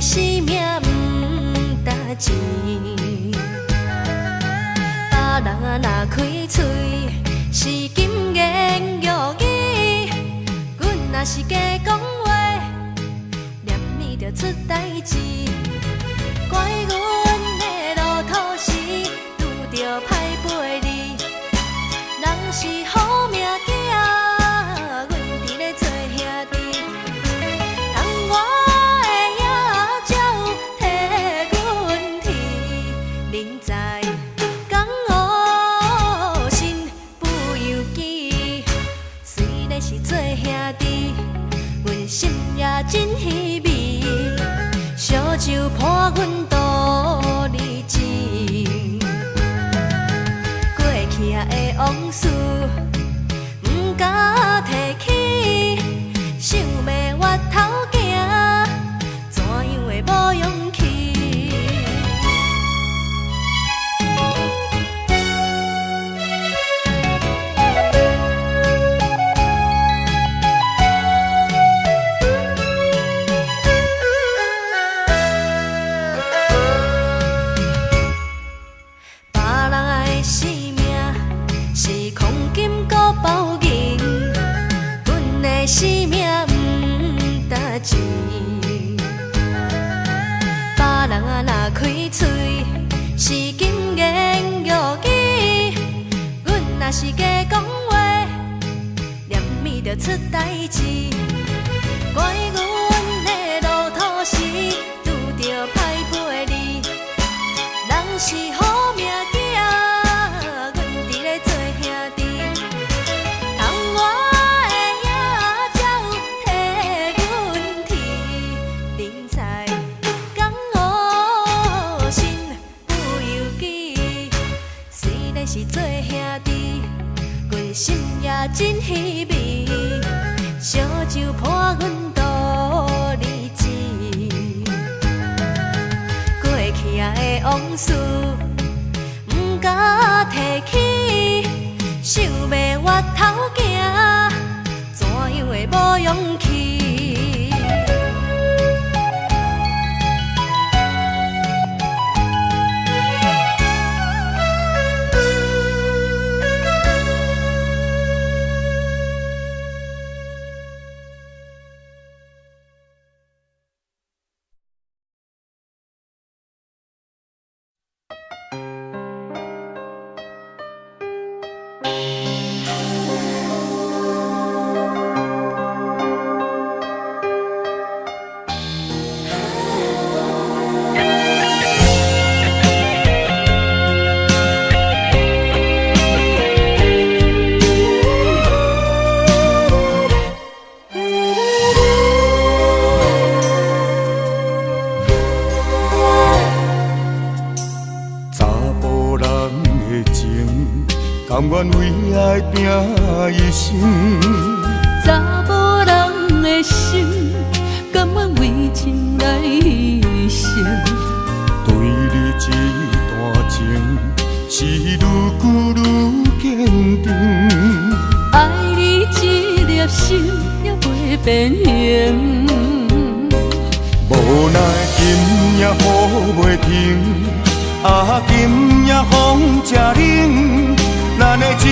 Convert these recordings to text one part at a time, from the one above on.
性命毋值錢。別人若開喙是金言玉語，阮若是假講話，連暝就出代誌。怪阮的路途時拄著歹陪你，人是好命囝，阮佇咧做兄弟。趁我的影才有替阮提，人在江湖身不由己。雖然是做兄弟，阮心也真稀微。燒酒伴阮道理情，過去的往事毋敢提起，想欲越頭行，怎樣會無勇氣？別人的性命是黃金閣包銀，阮的性命毋值錢。別人若開喙是金言玉語，阮若是假講話，連暝就出代誌。怪阮的路途時拄著歹陪你，人是好命囝，阮佇咧做兄弟。趁我的影才有替阮提，人在江湖身不由己。雖然是做兄弟，阮心也真稀微。燒酒伴阮道理情，過去的往事毋敢提起，想欲越頭行，怎樣會無勇氣？查埔人的情，甘願為愛拼一生。查某人的心，甘願為情來犧牲。對你這段情，是愈久愈堅定。愛你這粒心也袂變形。無奈今夜雨袂停，啊，今夜風這冷，咱的情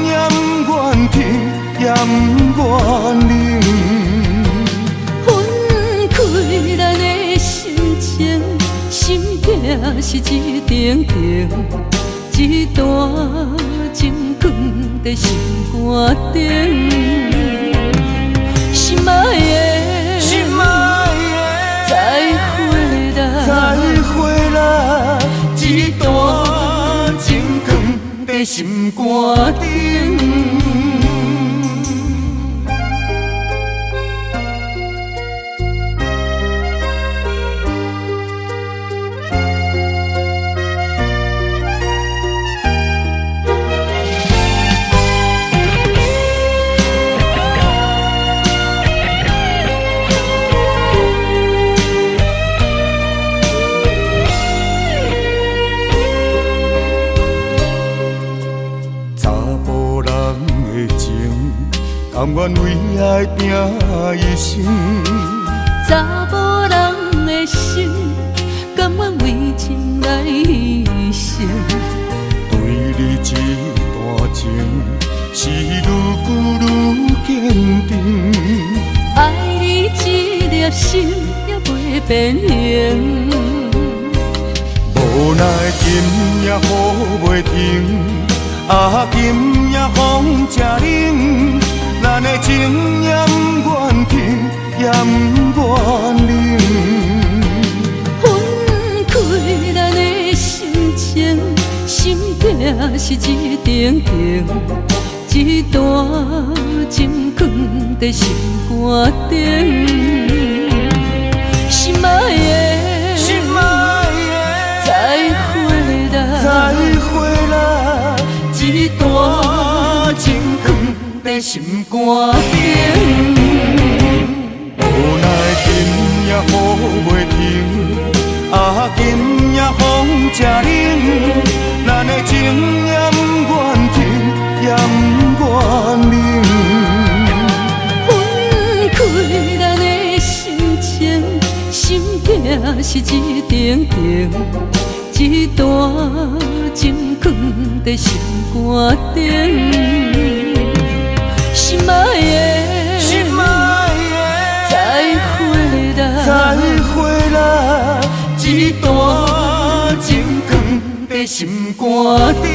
也毋願停，也毋願冷。分開咱的心情，心痛是一定定，這段情囥佇心肝頂，心愛的，心愛的，再會啦，再會啦，這段情囥佇心肝頂。查埔人的情，甘願為愛拼一生。查某人的心，變形。無奈今夜雨袂停，啊今夜風正冷，咱的情也毋願停，也毋願冷。分開咱的心情，心痛是一定情，一段情囥佇心肝頂，心愛的，心愛的，再會啦，再會啦，一段情囥佇心肝頂。無奈今夜雨袂停，啊今夜風正冷，咱的情也毋願停，也毋願冷。分開咱的心情，心痛是一定情，一段情囥佇心肝頂，心愛的，心愛的，再會啦，再會啦，一段情囥佇心肝頂。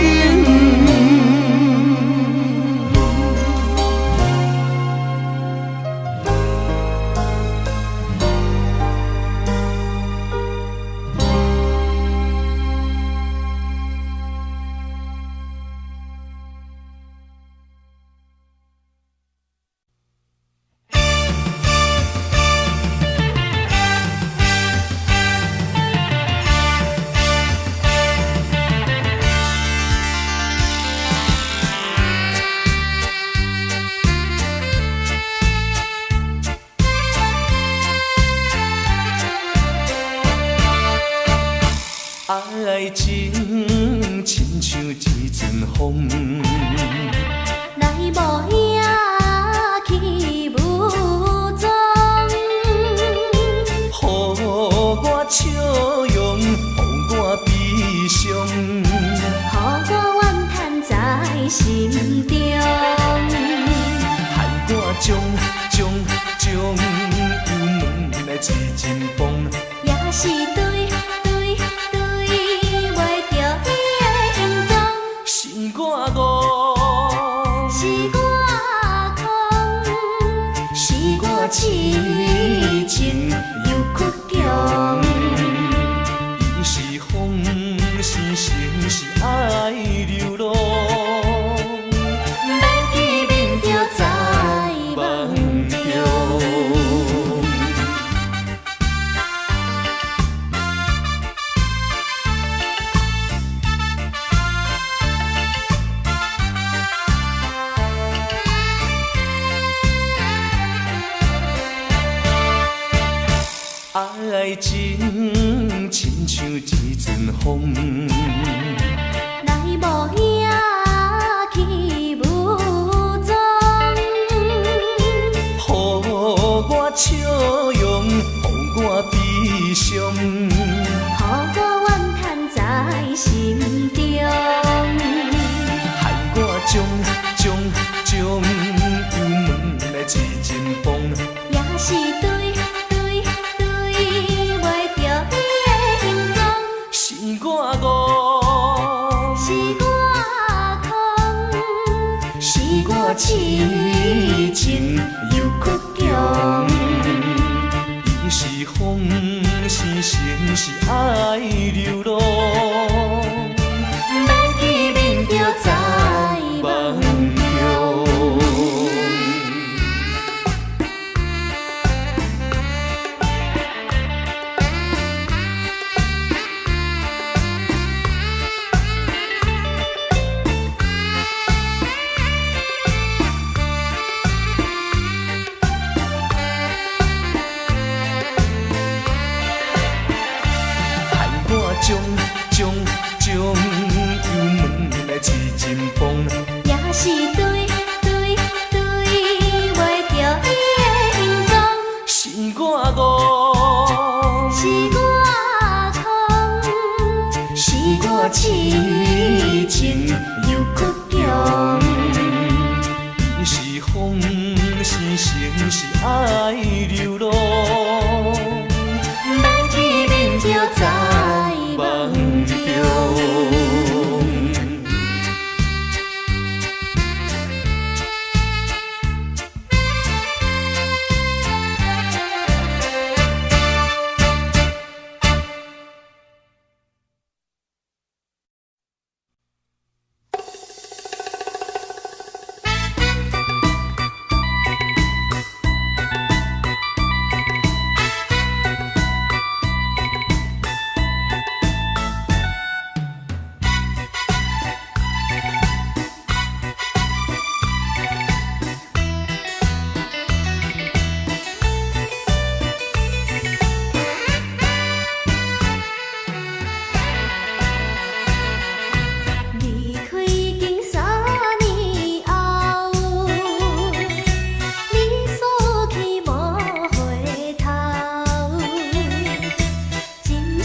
愛情親像一陣風，來無影去無蹤，予我笑容，予我悲傷，予我怨嘆在心中，害我將將將油門來一陣風，也是對對對袂著伊的行蹤，是我戇，是我空，是我痴情又倔強。伊是風，生生是愛流浪，欲見面就在夢中。愛情親像一陣風，來無影去無蹤，予我笑容，予我悲傷，予我怨嘆在心中，害我將將將油門來一陣風，也是對對對袂著伊的行蹤，是我戇，是我空，是我痴情又倔強。伊是風，生生是愛流浪，欲見面就在夢夢中。中。害我將將將油門來一陣風，也是對對對袂著伊的行蹤，是我戇，是我空，是我痴情又倔強。伊是風，生生是愛流浪，欲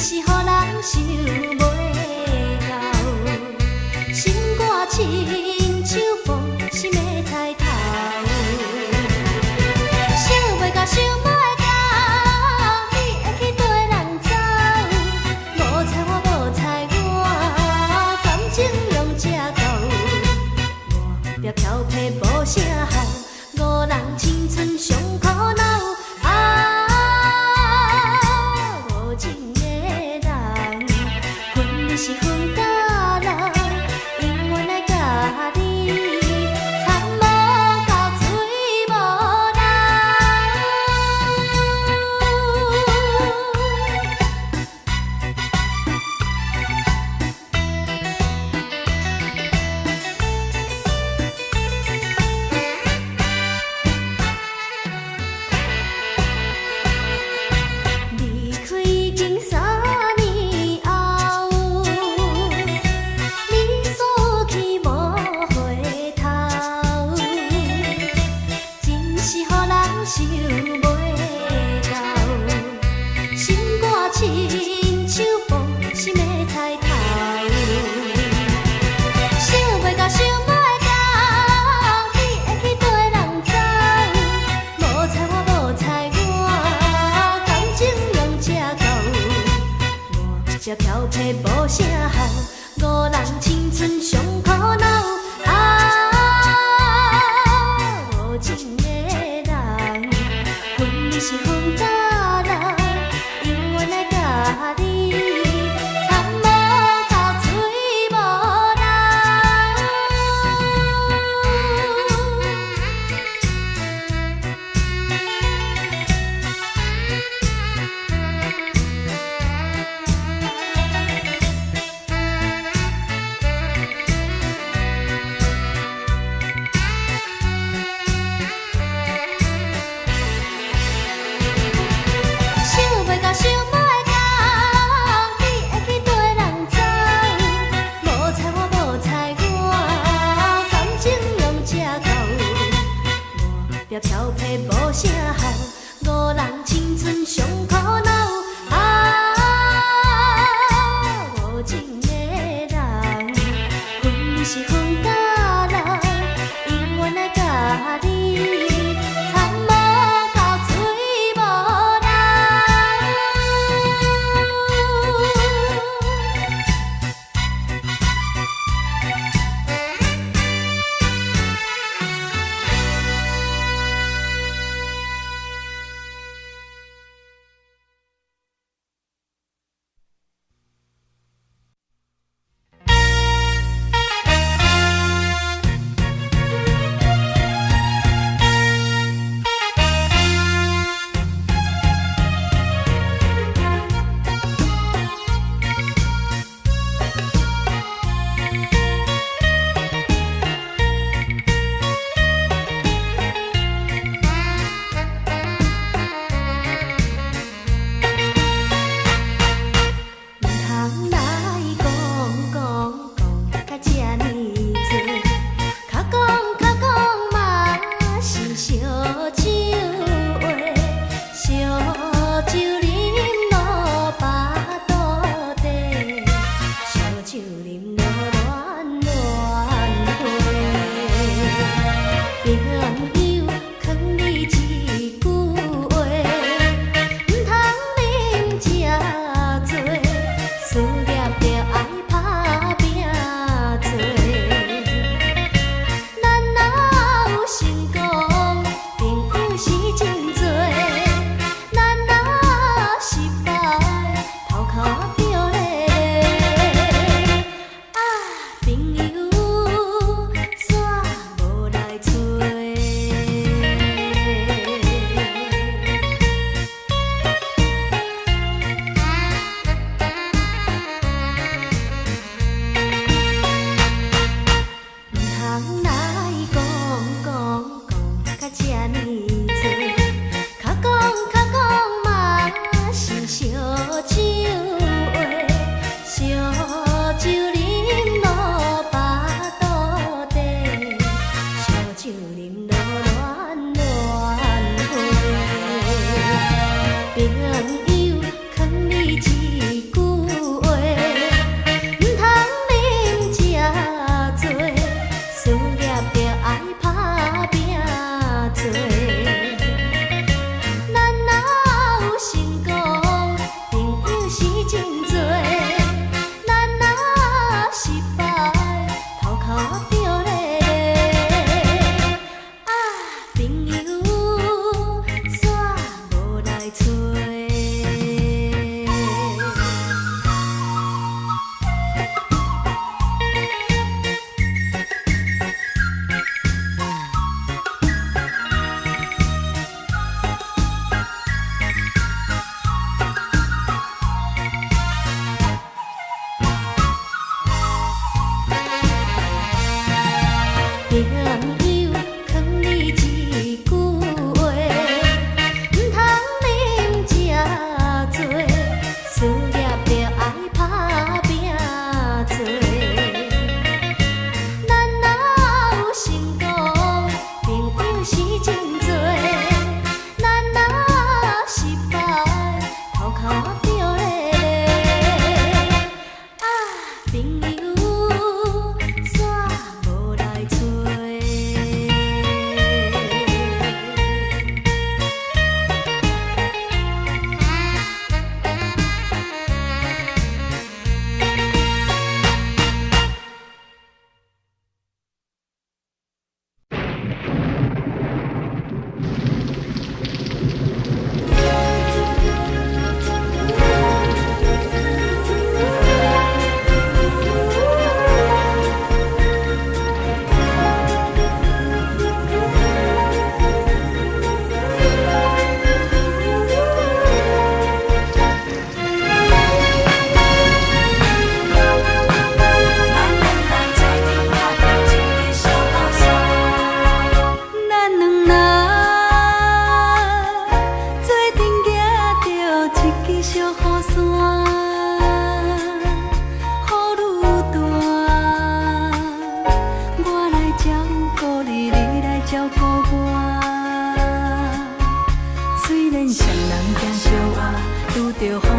是予人想袂到，心肝親像放心的菜頭。想袂到，想袂到，你會去綴人走，無彩我無彩我，感情用這厚，我飄飄無啥效，五人青春上苦惱啊！無情的人，分離是分甲老，永遠愛佮你，田無狗，水無流。離開已經3年後，你煞去無回頭，真是予人想袂到，心肝親像放心的菜頭。想袂到，想袂到，你會去綴人走，無彩我無彩我，感情用這厚，我這飄撇無啥效，五人青春上苦惱啊！無情的人，分離是分甲老，永遠愛佮你，田無狗，水無流。想袂到，想袂到，你會去綴人走，無彩我無彩我，感情用這厚，我飄撇無啥效，五人青春上苦惱啊！無情的人，分離是分甲老，永遠愛佮你，田無狗，水無流。毋通來講講講甲這呢濟，較講較講嘛是燒酒話，燒酒啉落腹肚底，燒酒啉落暖暖被。朋友勸你一句話，毋通啉這濟，事業著愛拍拼做。咱若有成功，朋友是真濟；咱若失敗，頭殼著咧。啊，朋友煞無來揣。毋通來講講講甲這呢濟，較講較講嘛是燒酒話，燒酒啉落腹肚底，燒酒啉落暖暖被。朋友勸你一句話，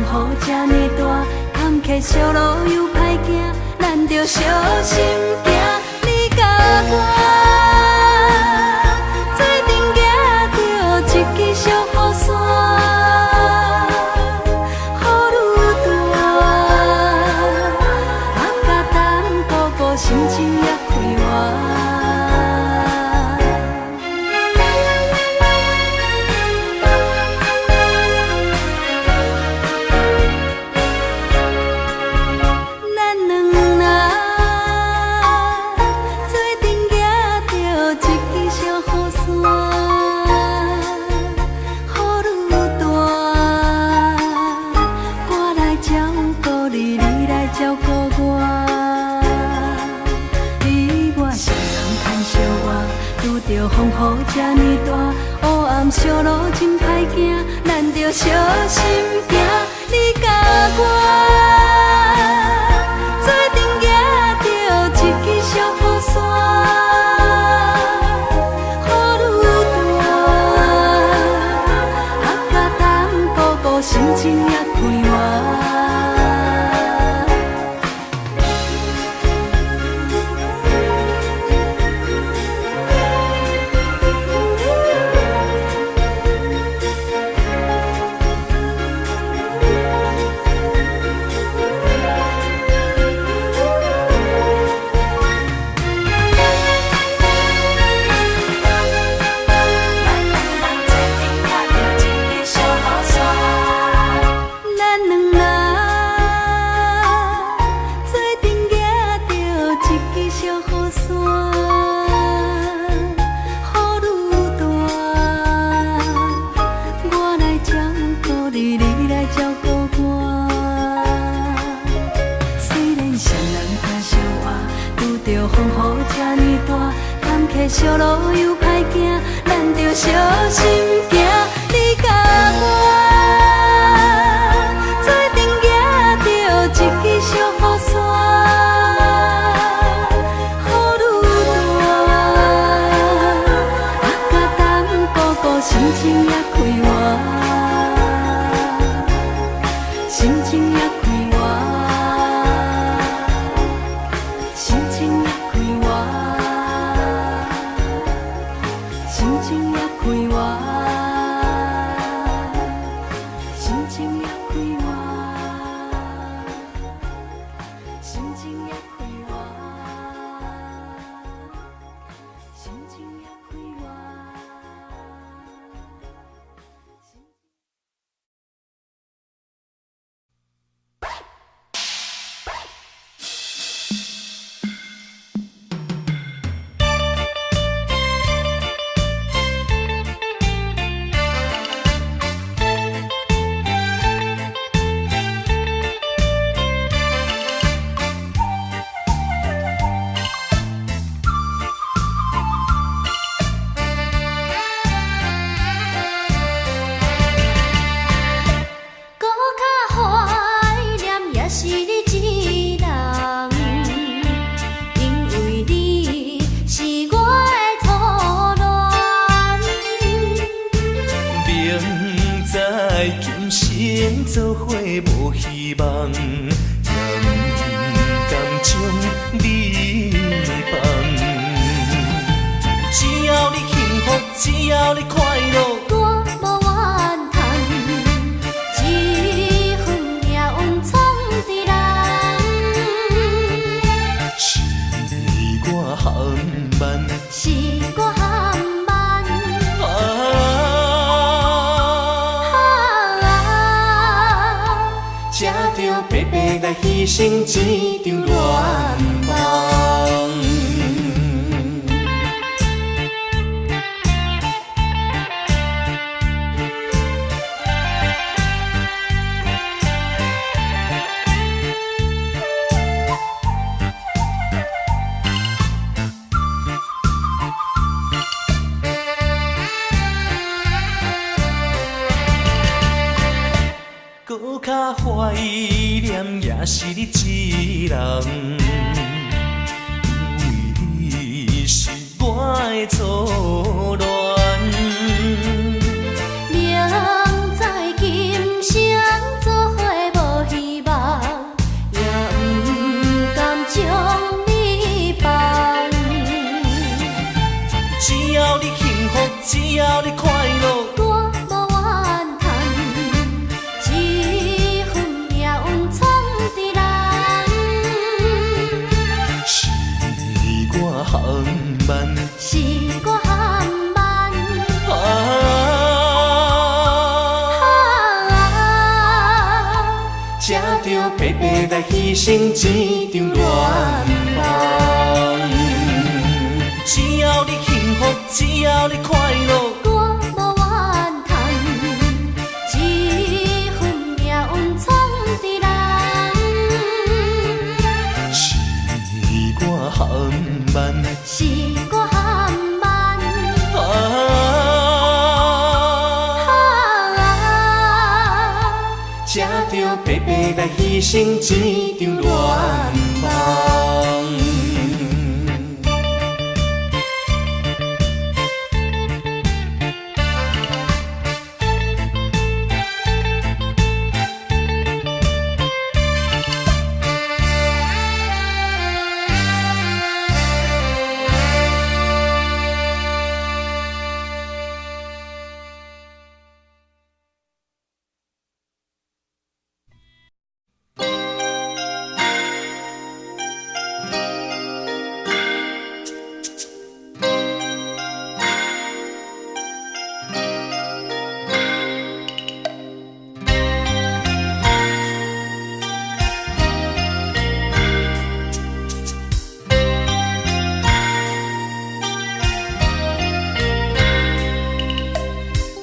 雨這呢大，坎坷小路又歹行，咱著相心行。你佮我做陣行著一支小雨傘，雨愈大，目甲胆鼓鼓，心情也快活。咱兩人做陣行著一支小雨傘，雨愈大，我來照顧你，你來照顧我。你我雙人牽相偎，拄著風雨這呢大，烏暗小路真歹行，咱著相心行。你佮我做陣行著一支小雨傘，雨愈大，目甲胆鼓鼓，心情也快活。咱兩人做陣行著一支小雨傘，雨愈大，我來照顧你，你來照顧我。雖然雙人牽相偎，拄著風雨這呢大，坎坷小路又歹行，咱著相心行。你佮我做陣行著一支小雨傘，雨愈大，目甲胆鼓鼓，心情也快活，心情也快活，心情也快活，心情也快活，心情也快活，心情也快活，心情也快活。阁較懷念也是你一人，因為你是我的初戀。明知今生做伙無希望，也不甘將你放。只要你幸福，只要你快樂，我無怨嘆，這份命運創佇人。是我含萬，是我含萬。啊，啊，才著白白來犧牲這場戀夢。閣較懷念也是你一人，因為你是我的初戀。明知今生做伙才著白白來犧牲這場戀夢。只要你幸福，只要你快樂，我無怨嘆，這份命運創佇人。是我含慢，是我含慢。啊，啊，才著白白來犧牲這場戀夢。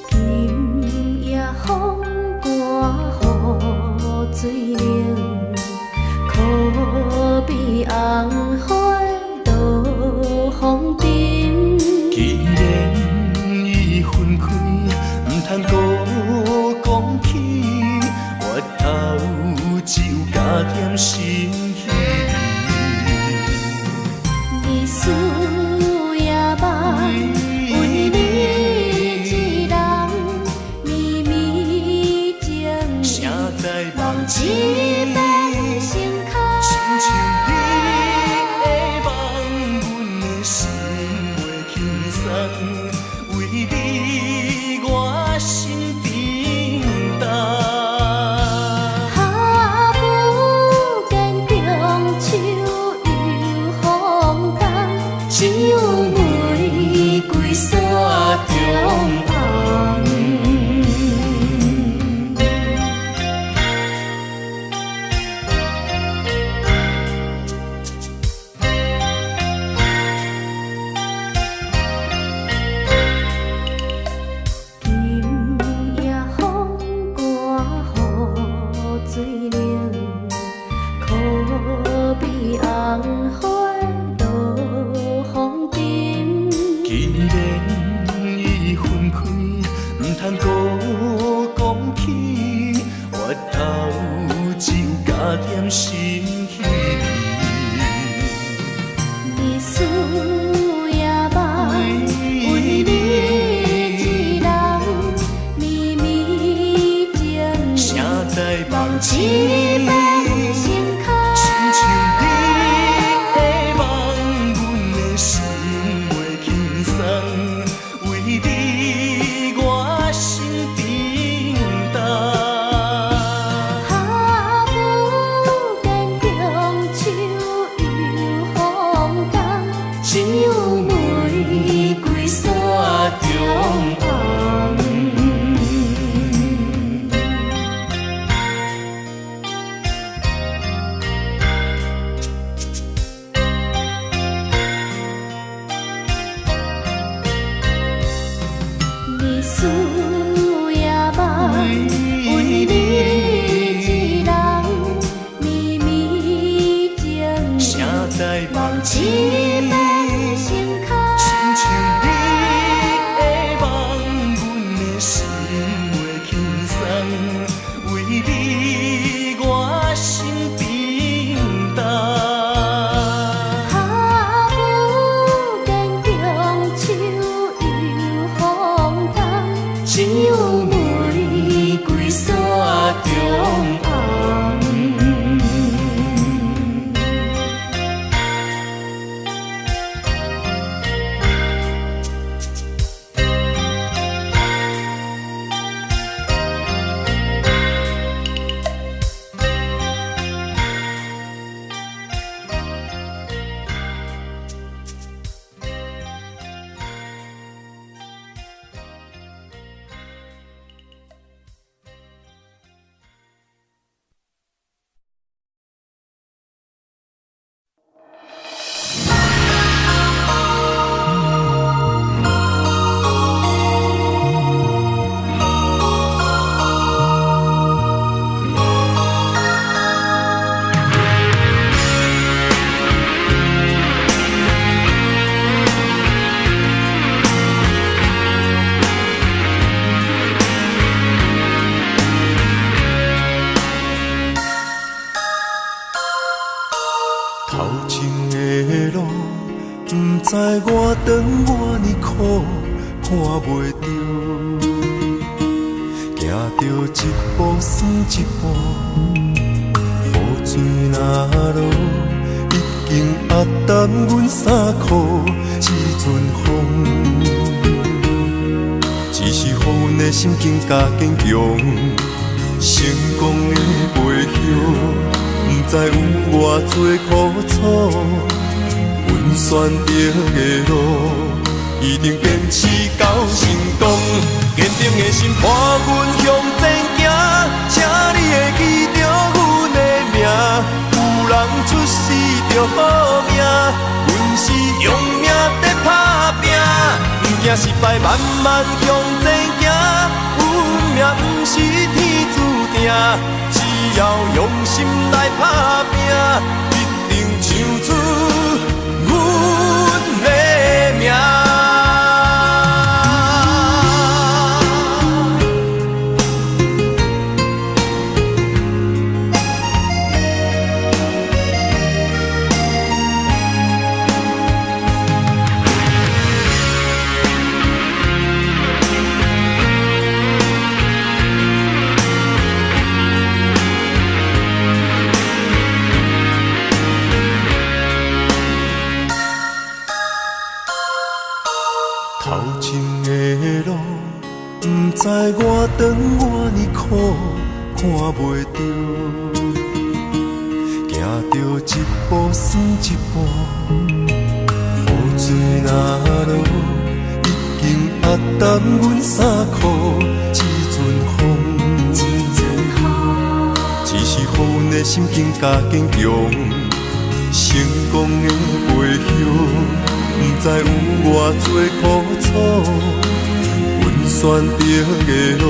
今夜風寒雨水冷，可比紅花落紅塵。既然已分開，毋通閣講起，回頭只有加添心虚。日思夜夢，為你一人，绵綿情誰在夢一醒？變成空。親像你的夢，阮的心袂輕鬆，為你我心沉重。哈不見中秋又風冬，只有玫瑰雪中紅。今夜風寒雨水冷，可比紅花落紅塵。既然已分開，毋通閣講起，回頭只有加添心虚。日思夜夢，為你一人，綿綿情誰在夢一醒？變成空。親像你的夢，阮的心袂輕鬆，為你我心沉重。哈不見中秋又風冬，只有玫瑰雪中紅。日思夜夢，為你一人，綿綿情誰在夢一醒？變成空。親像你的夢，阮的心袂輕鬆，為你我心沉重。哈不見中秋又風冬，只有玫瑰雪中紅。头前的路，毋知偌长偌呢苦，看袂著。行著一步算一步，雨水若落，已经压澹阮衫裤这阵风。只是予阮的心更加坚强，成功的背后，毋知有偌济苦楚。阮选择的路，一定坚持到成功。坚定的心伴阮向前行，请你会记著阮的名。有人出世著好命，阮是用命在打拼，毋惊失败，慢慢向前行。运命毋是天注定，只要用心来打拼，一定唱出阮的名。头前的路，毋知偌长偌呢苦，看袂著。行著一步算一步，雨水若落，已经压澹阮衫裤这阵风。只是予阮的心更加坚强，成功的背后，毋知有偌济苦楚。阮选择的路，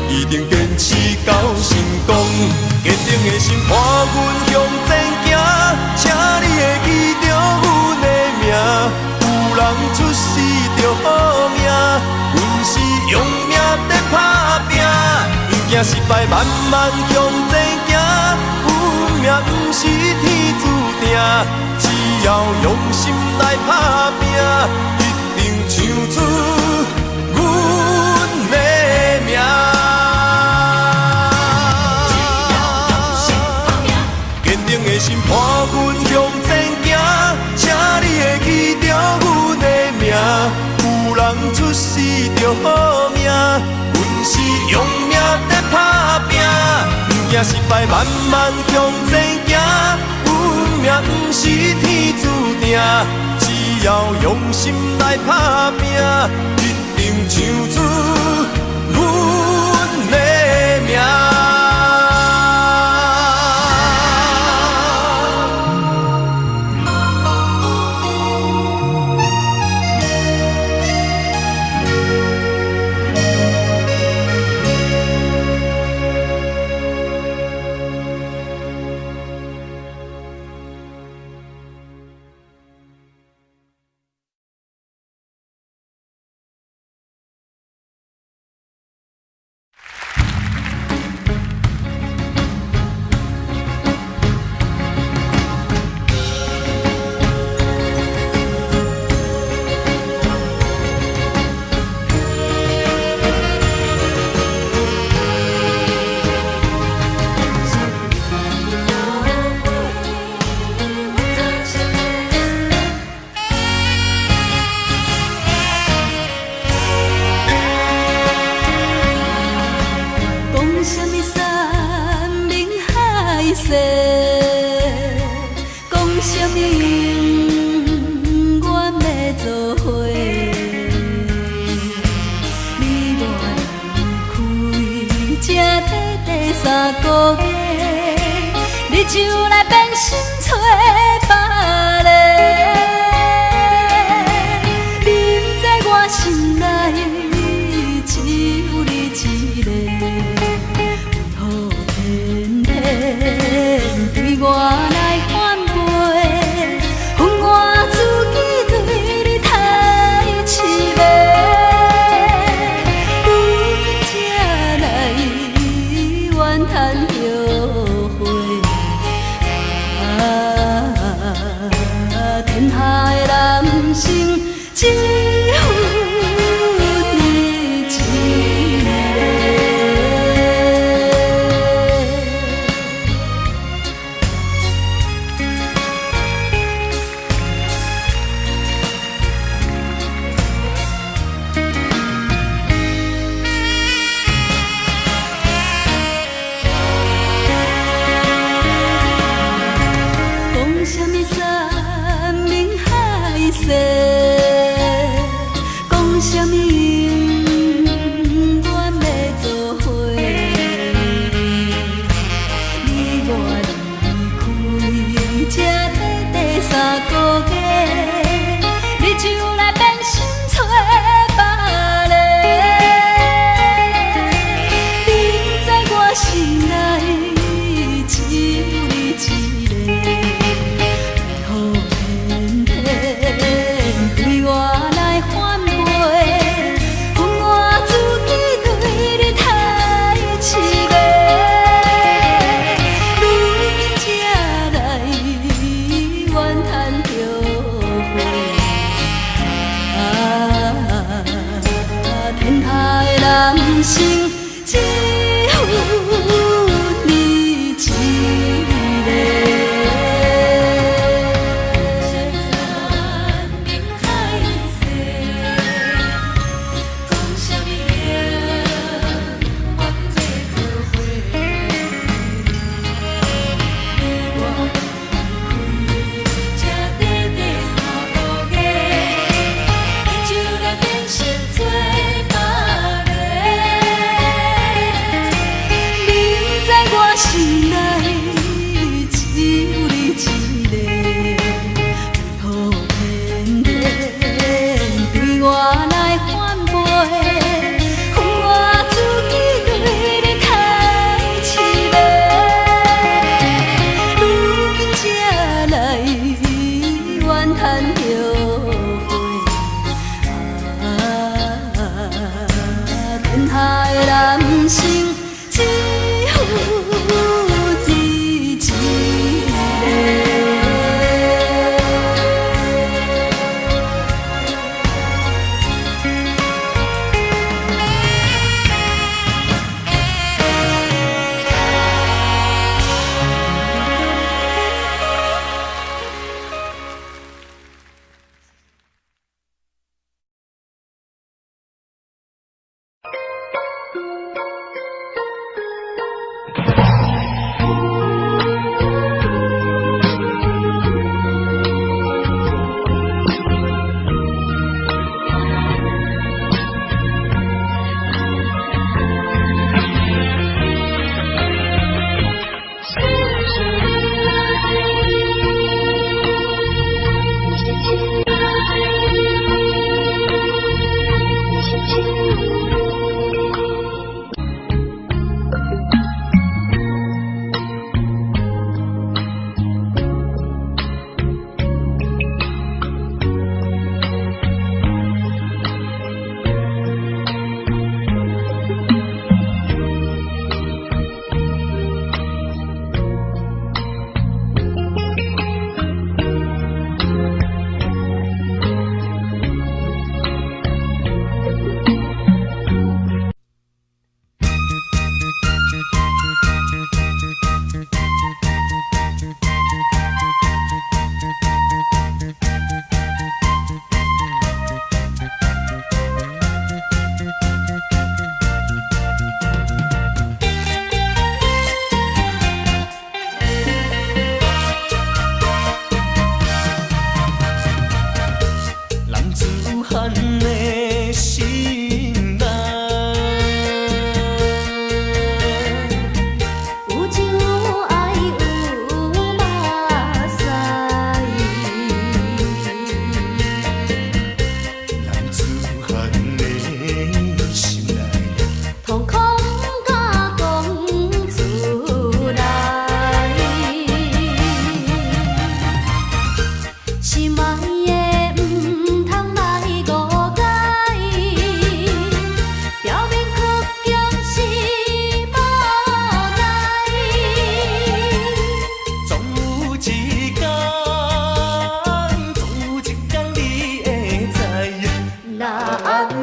一定坚持到成功。坚定的心伴阮向前行，请你会记著阮的名。有人出世著好命，阮是用命在打拼，毋惊失败，慢慢向前行。运命毋是天注定，只要用心来打拼，一定唱出阮的名。坚定的心伴阮向前行，请你会记著阮的名。有人出世著好命，阮是用命在打拼，毋惊失败，慢慢向前行。运命毋是天注定，只要用心来打拼，一定唱出阮的名。讲啥物山盟海誓，讲啥物永远欲做伙。你我离开这短短3个月，你就来变心找别个。你不知我心内只有你一个，为何偏偏对我来反背？分我自己对你杀一个，如今才来怨叹后悔，来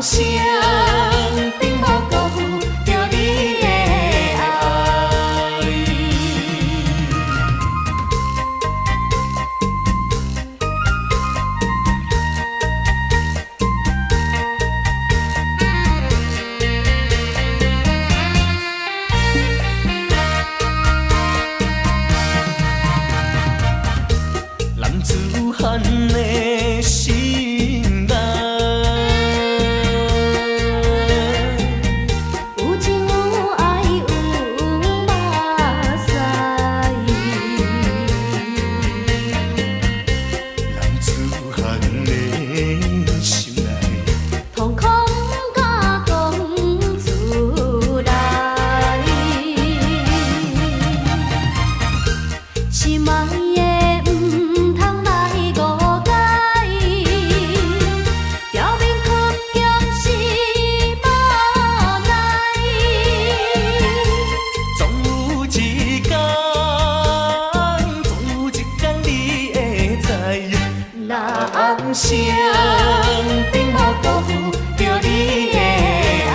生頂無辜負著你的愛。男子漢的心內，有情有愛有目屎。男子漢的心內，瞳孔毋敢講出來。心愛的毋通來誤解，表面倔強是無奈。總有一天，總有一天你會知，人生並無辜負著你的愛。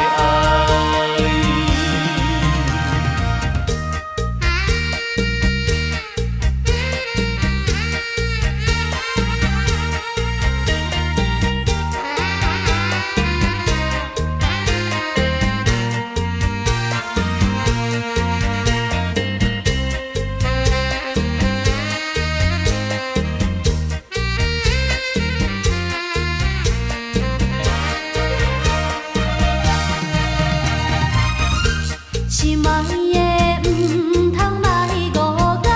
心愛的毋通來誤解，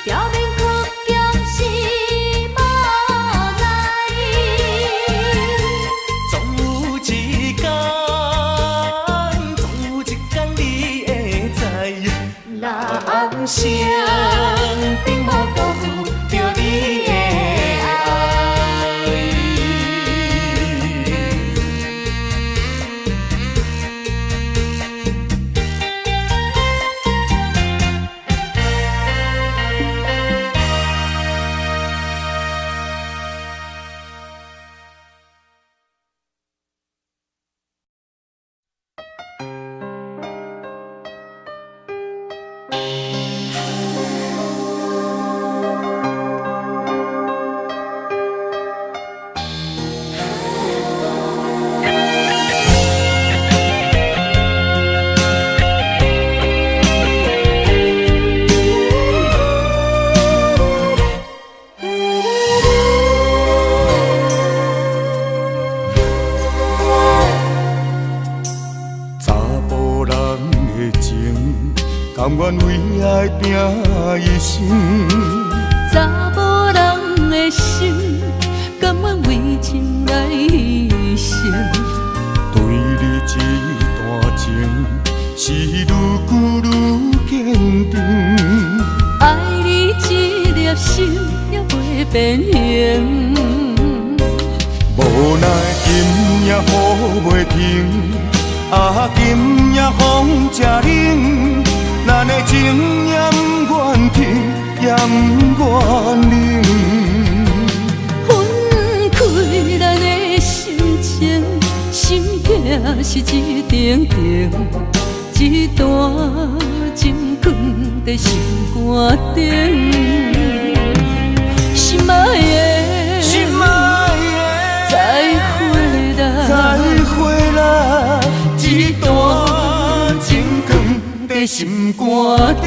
表面倔強是無奈。總有一天，總有一天你會知，人生並無辜負著你的愛。查埔人的情，甘願為愛拼一生。查某人的心，甘願為情來犧牲。對你這段情，是愈久愈堅定。愛你這粒心也袂變形。無奈今夜雨袂停，啊，今夜風這冷，咱的情也毋願停，也毋願冷。分開咱的心情，心疼是一定定，這段情囥佇心肝頂。心愛的，心愛的，再會啦，再會啦，這段情囥佇心肝頂。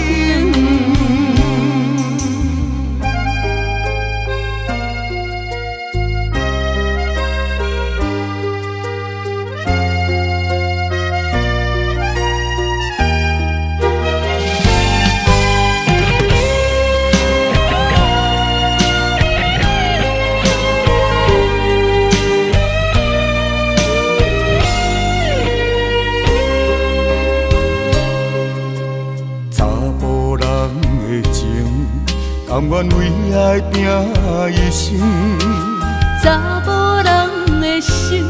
查埔人的情，甘願為愛拼一生。查某人的心，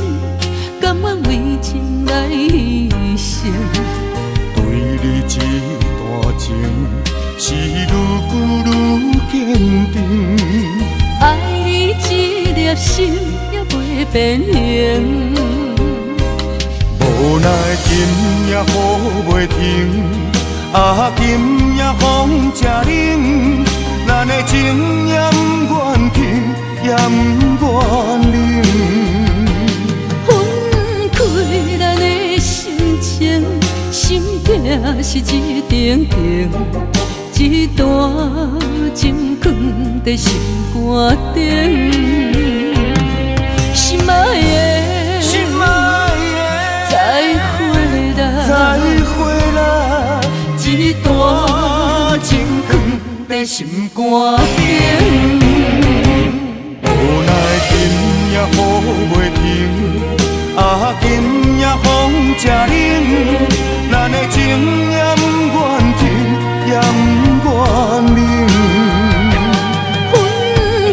甘願為情來犧牲。對你這段情，是愈久愈堅定。愛你這粒心也袂變形。無奈今夜雨袂停，啊，今夜風誠冷，咱的情也毋願停，也毋願冷。分開咱的心情，心疼是一程程，一段情囥佇心肝頂，心愛的，心愛的，再會啦，再會啦，一段情囥佇心肝頂。無奈今夜雨袂停，啊，今夜風誠冷，咱的情也毋願停，也毋願冷。分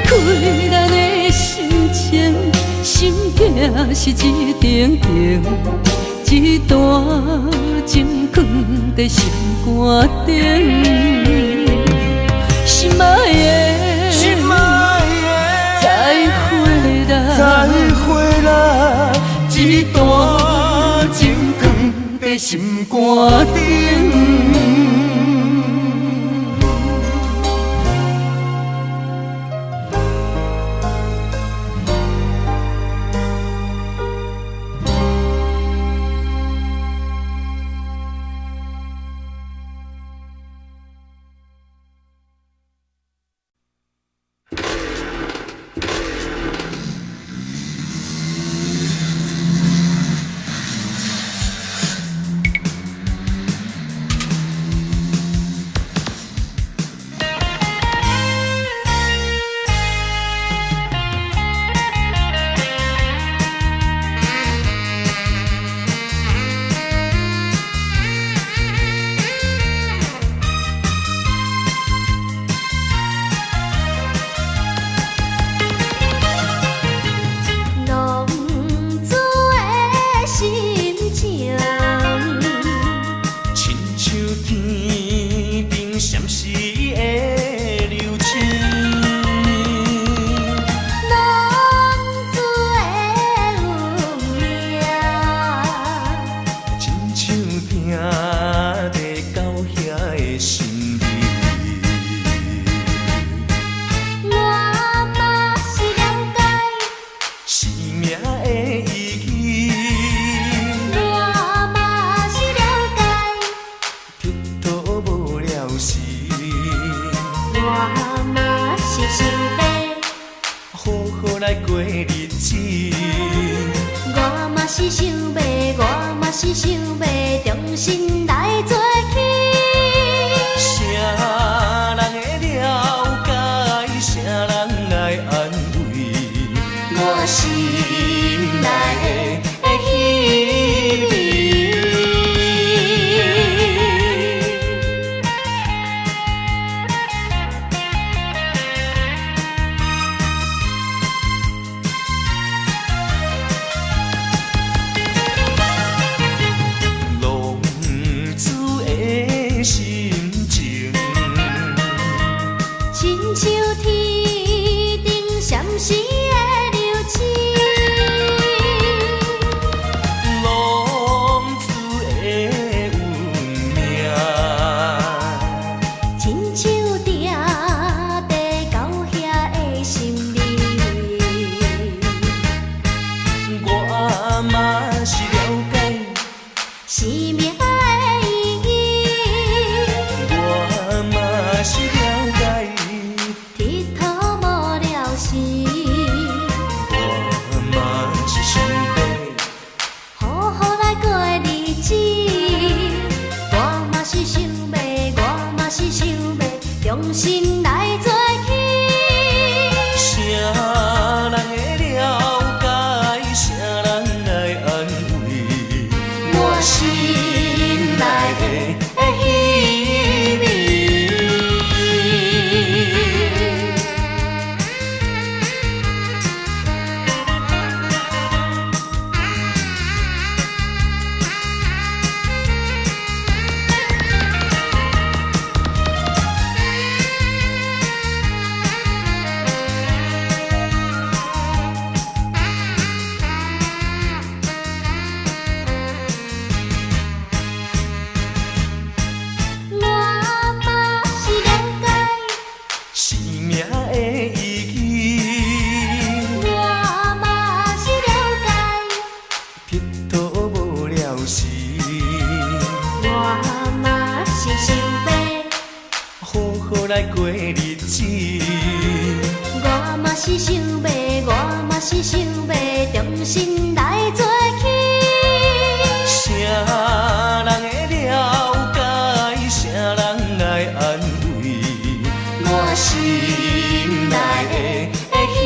開咱的心情，心疼是一程程，一段情囥佇心肝頂，心愛的，心愛的，再會啦，再會啦，一段情囥佇心肝頂。浪子的心情，親像天頂閃爍的流星。浪子的運命，親像疼在狗遐的心味。我嘛是了解，生命的意義，我嘛是了解，鐵佗無了時，我嘛是想欲，好好來過日子。我嘛是想欲，我嘛是想欲重新來做起。啥人會了解？啥人來安慰？我心內的彼味。浪子的心情，親像天頂閃爍的流星，浪子的運命，親像定在狗遐的心味。我嘛是了解，生命的意義，我嘛是了解，鐵佗無了時，我嘛是想欲好好來過日子。我嘛是想欲，我嘛是想欲重新來做起。啥人會了解？啥人來安慰？我心內的彼味。來過日子。我嘛是想欲，我嘛是想欲重新來做起。啥人會了解？啥人來安慰？我心內的彼暝。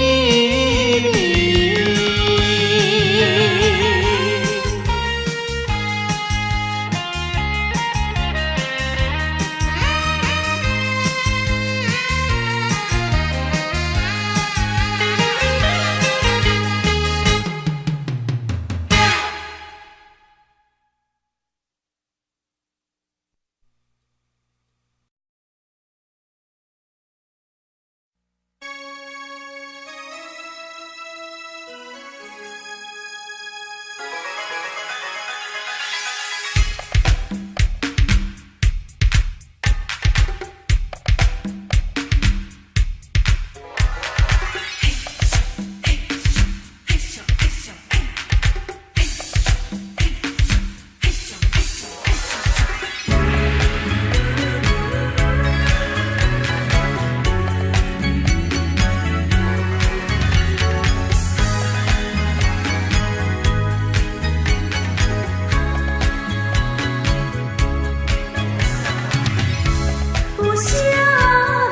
有啥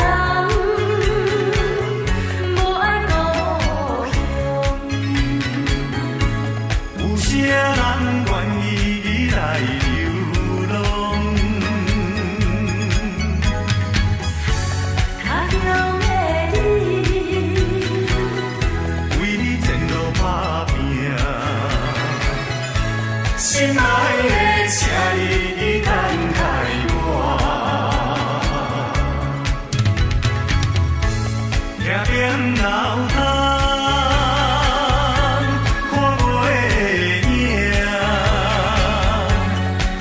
人無愛故鄉？有啥人願意來流浪？他鄉的你，為你前路打拼，心愛的，請你等待我。聽見老冬看袂影，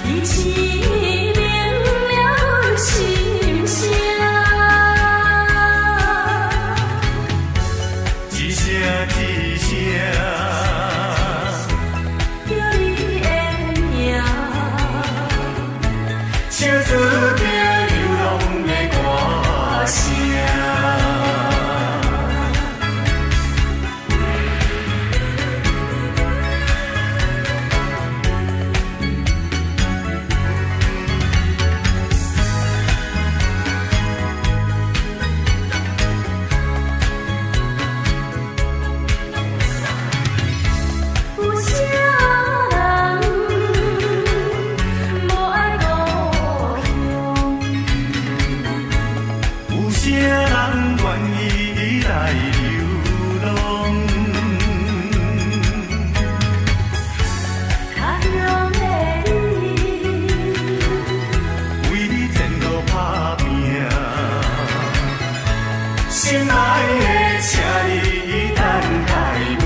天星明了心聲。一聲一聲，叫你的名，唱出著流浪的歌聲。有啥人無愛故鄉？有啥人願意來流浪？他鄉的你，為你前路打拼，心愛的，請你等待我。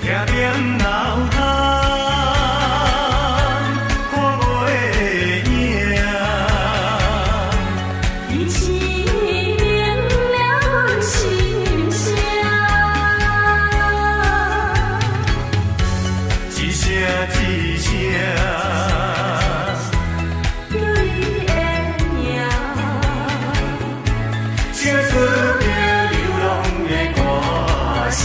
聽見老冬看袂影，天星明了心聲。一聲一聲，叫你的名，唱出著流浪的歌聲。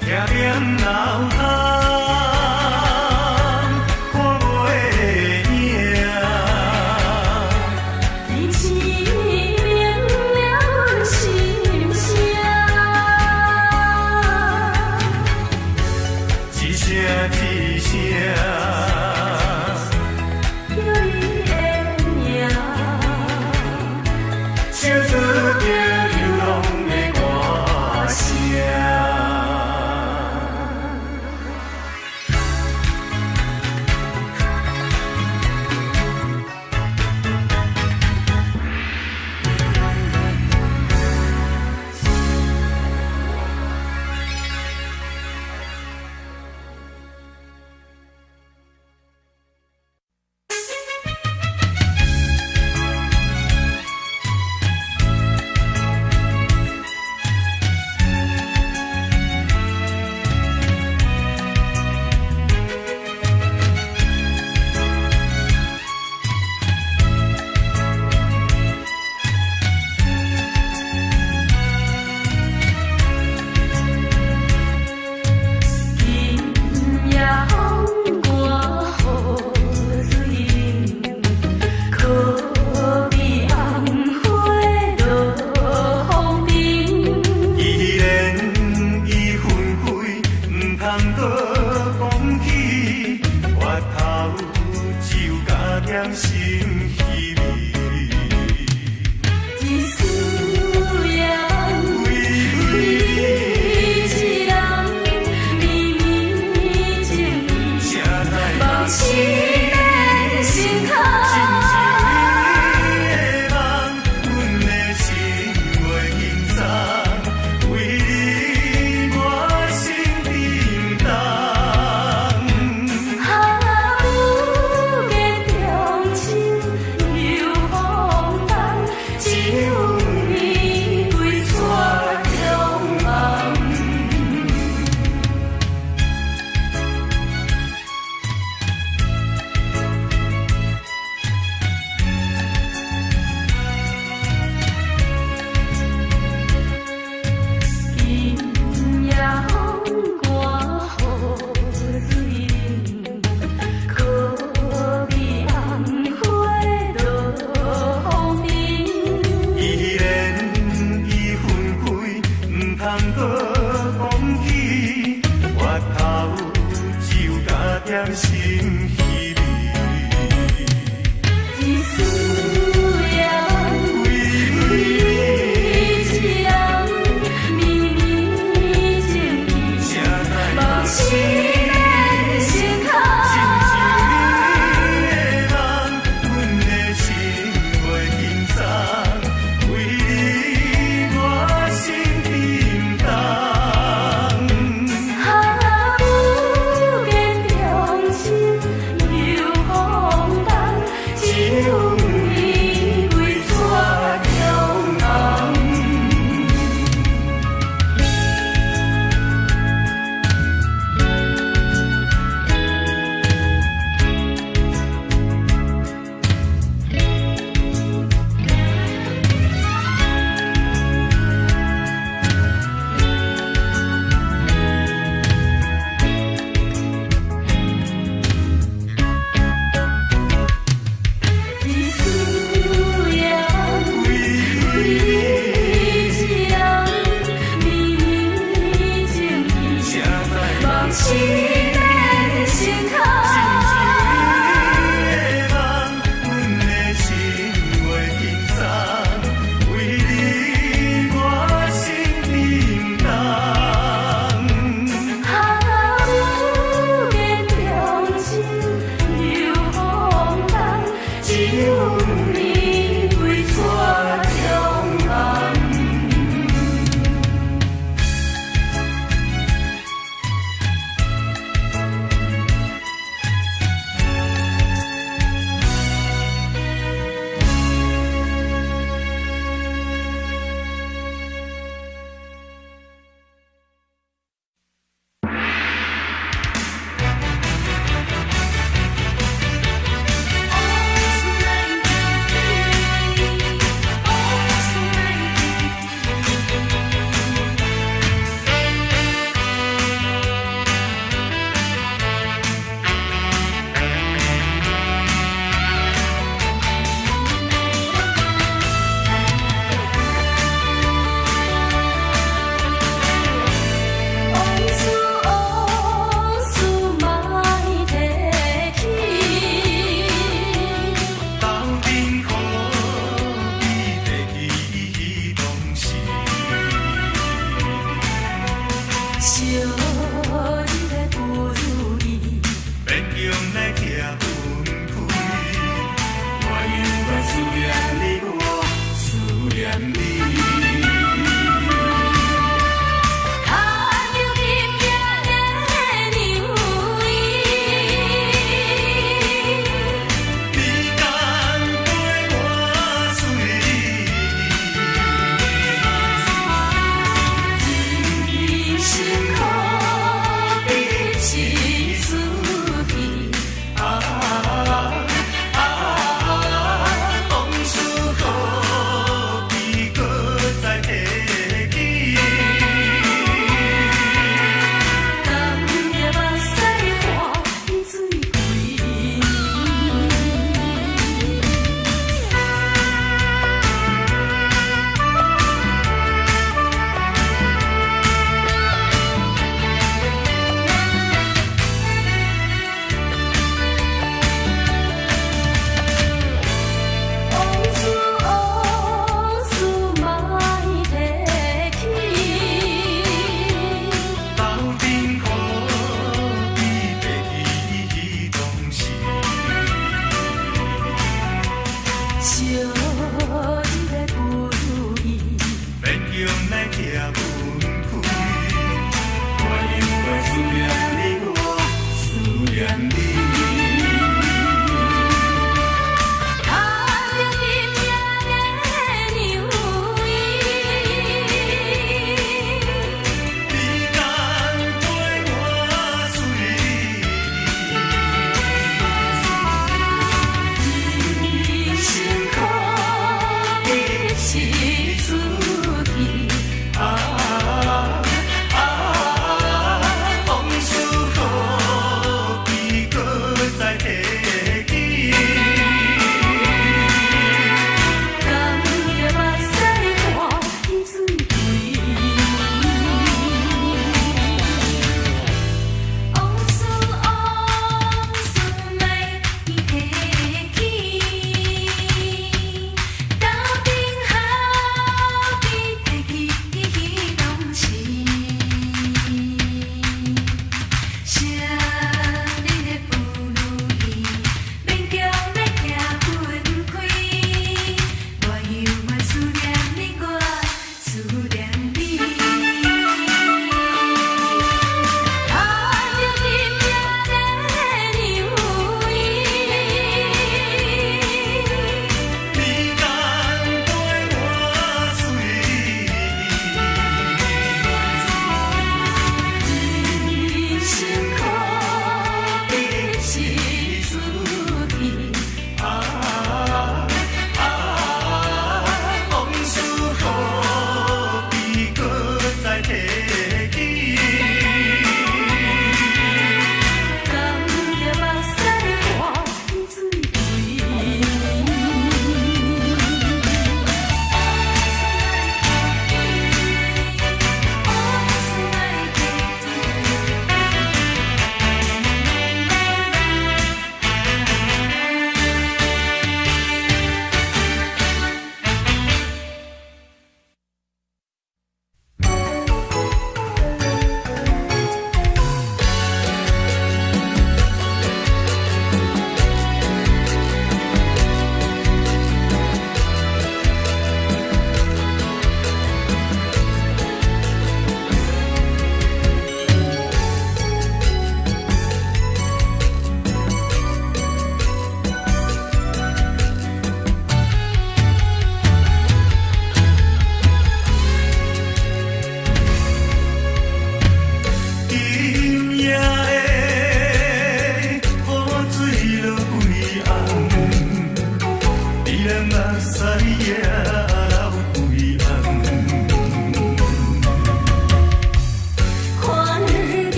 聽見老冬看袂影，天星明了心聲。一聲一聲，叫你的名，唱出著流浪的歌聲。通閣講起，月頭只有加添心稀微。一絲雁，為為一人，綿綿情意，誰知夢是連心空。真是你的夢，阮的心袂輕鬆，為你我心沉重。啊，不見中秋又風冬，只有你歸雪中紅。今夜風寒雨水冷，可比紅花落風冰。依然已分開，毋通閣講起，月頭只有加添心稀微。一絲雁，為為一人，綿綿情意，誰知夢是連心空。真是你的夢，阮的心袂輕鬆，為你我心沉重。啊，不見中秋又風冬，只有你歸雪中紅。一絲雁，為為一人，綿綿情意，誰知夢是連心空。真是你的夢，阮的心袂輕鬆，為你我心沉重。啊，不見中秋又風冬，只有你歸雪中紅。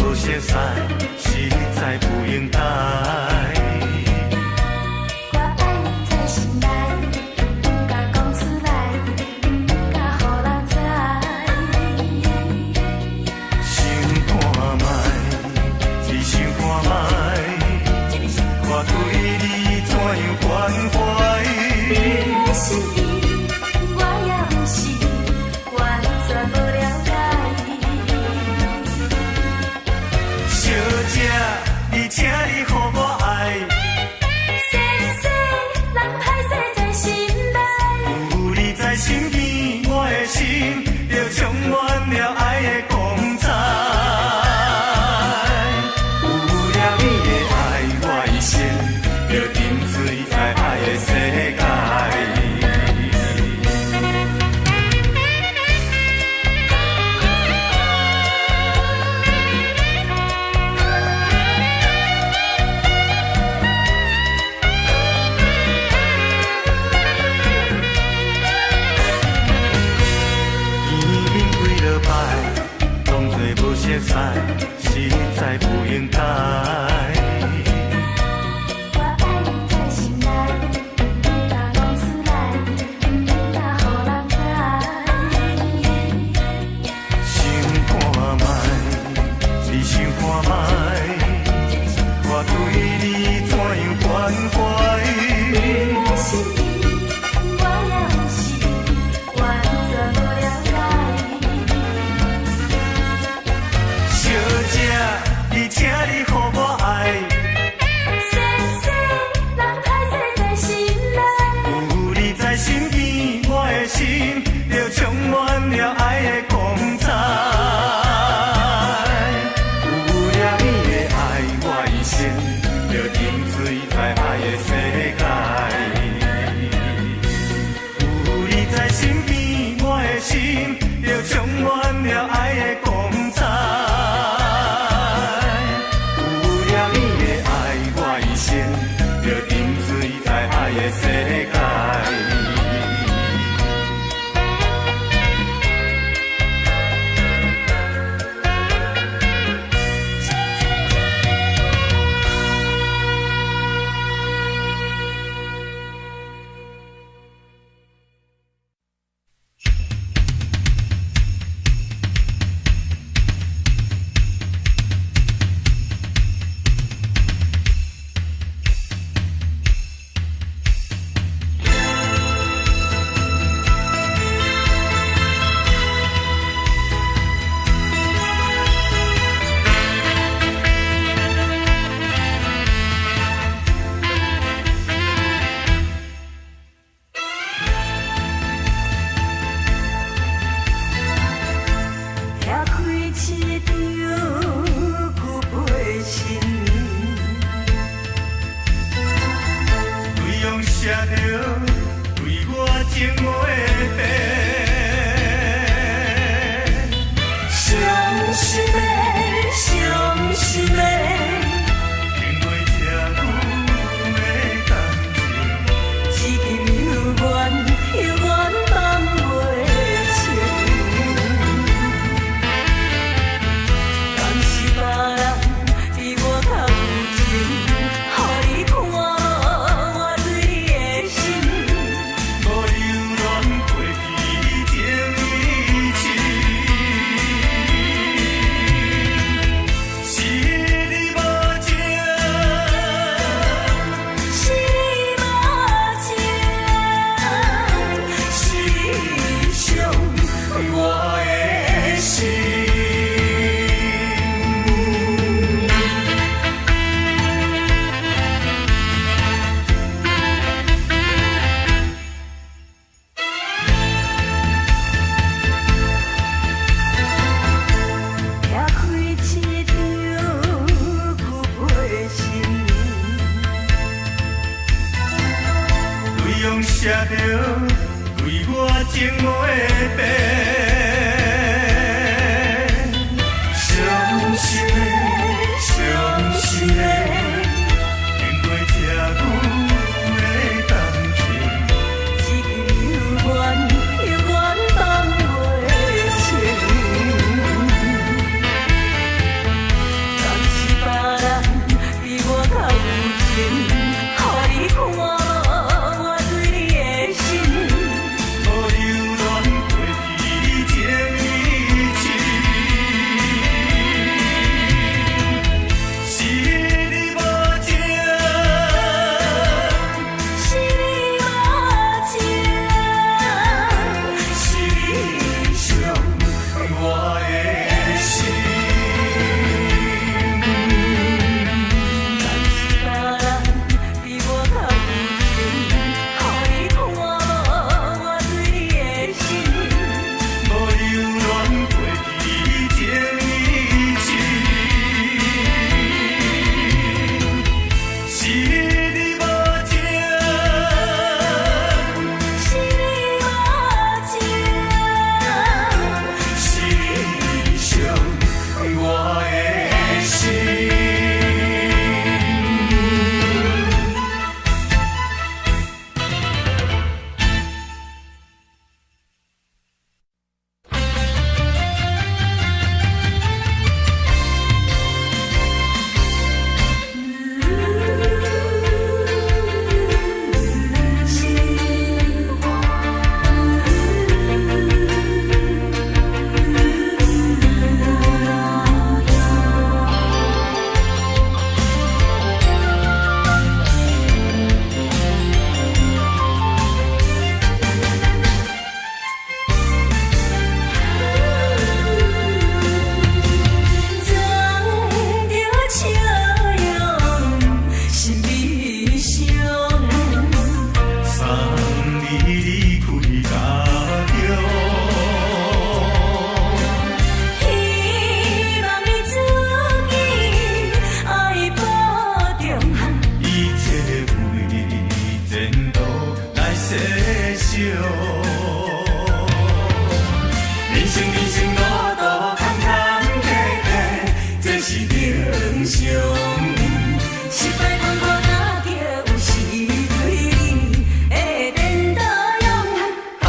無熟似，實在不應該。我愛你在心內，毋敢講出來，毋敢予人知。想看覓，你想看覓，我對你怎樣關懷？你的心意，我也毋是完全無了解。小姐，你請你予我愛，先生，人歹勢在心內。有你在身邊，我的心就充滿了愛的光彩。有了你的愛，我一生就沉醉在愛的世界。見面幾落擺，當作無熟似，實在不應該。我愛你在心內，毋敢講出來，毋敢予人知。想看覓，你想看覓，我對你怎樣關懷？你的心意，我也毋是完全無了解。小姐，你請你予我愛，先生，人歹勢在心內。有你在身邊，我的心就充滿了愛的光彩。有了你的愛，我一生就沉醉在愛的世界。有你在身邊，我的心就充滿了愛的光彩。有了你的愛，我一生就沉醉在愛的世界。拆開一張舊批信，對用寫著對我情話的。傷心的，傷心的，經過這久的感情，至今猶原猶原放袂清。敢是別人比我較有情，予你看無我對你的心。無留戀過去情已深。是你無情，是你無情，是你傷我的心。拆開一張舊批信，對用寫著對我情話的。傷心的，傷心的，經過這久的感情，至今猶原猶原放袂清。常。失敗困苦打擊有時對你會顛倒用。啊，